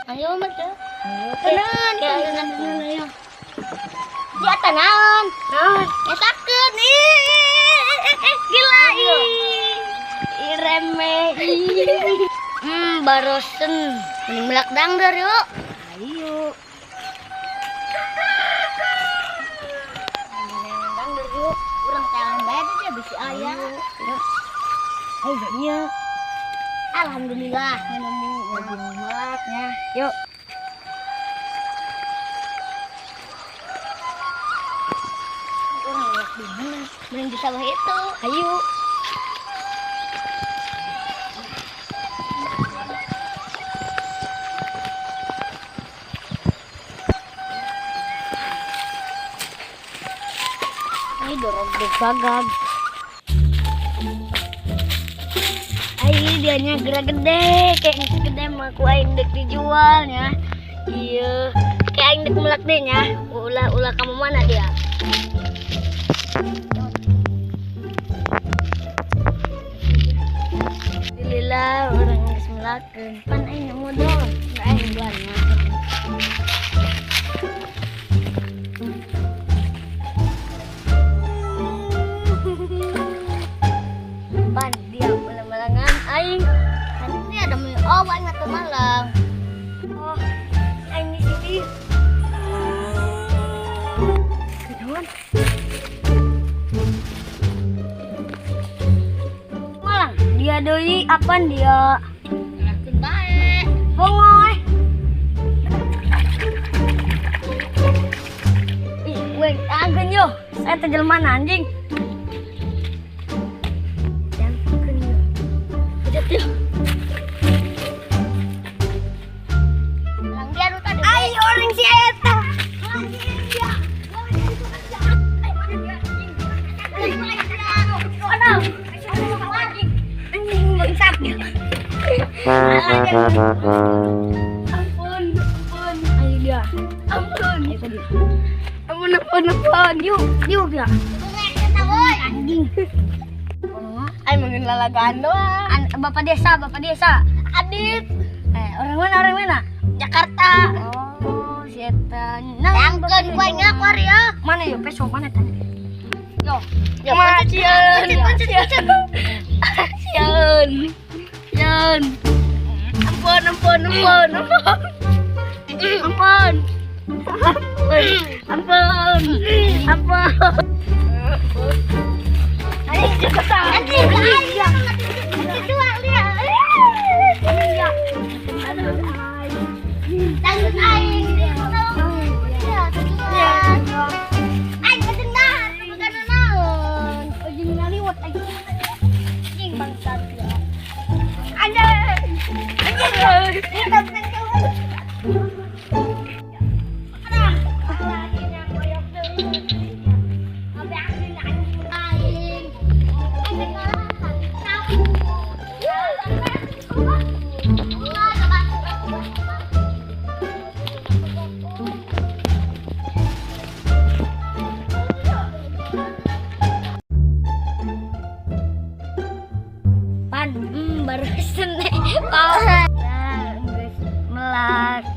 Ayo mah teu. Tenan, tenan, tenan ayo. Di atas naon? Naon? Ngesakeun. Ih, gila ih. Ih, remeh. Ih. Barosen. Mending melak dangder yuk. Ayo. Dangder yuk. Urang tangan bae dia bisi aya. Ayo nya. Alhamdulillah nemu lagi melaknya. Yuk. Urang melak di mana? Mending di sawah itu. Ayo. Ini dorong bagag. Ai dianya gerak gede, kayak geus gede mah ku aing dek dijualnya. Iya, kayak aing dek melak deh nya. Ulah-ulah kamu mana dia? Alhamdulillah orang geus melakeun. Pan aing modal, aing jualnya. Pan dia malang-malangan aing. Kan dia ada mau oh aing atau malang. Oh, aing di sini. Kenaon? Malang, dia deui apaan dia? Ngelakeun bae. Bongoy. Ih, gue agen yo. Saya teh jelema anjing. Lang dia nu tadi. Ai orang si eta. Anjing bangsat. Ampun, ampun. Ayo dia. Ampun. Ampun, ampun, ampun. Yuk, yuk ya. Anjing. Aing mungkin lalagaan doang. Bapak desa, bapak desa. Adit. Orang mana, orang mana? Jakarta. Oh, si eta. Nah, Tangkeun ku aing ngakuar ya. Mana yo peso mana tadi? Yo. Yo, Macian. pencet, pencet, pencet. Sian. Sian. Ampun, ampun, ampun, ampun. Ampun. Ampun. Ampun. Ayo cepetan. Anjing, anjing. Dua dia. Tanggung aing. Aing kedengar, bukan naon. Anjing ngaliwat aing. Anjing bangsat ya. Anjing. Anjing. Kita bukan kawan. Pan, barusan nih. Nah, geus melak.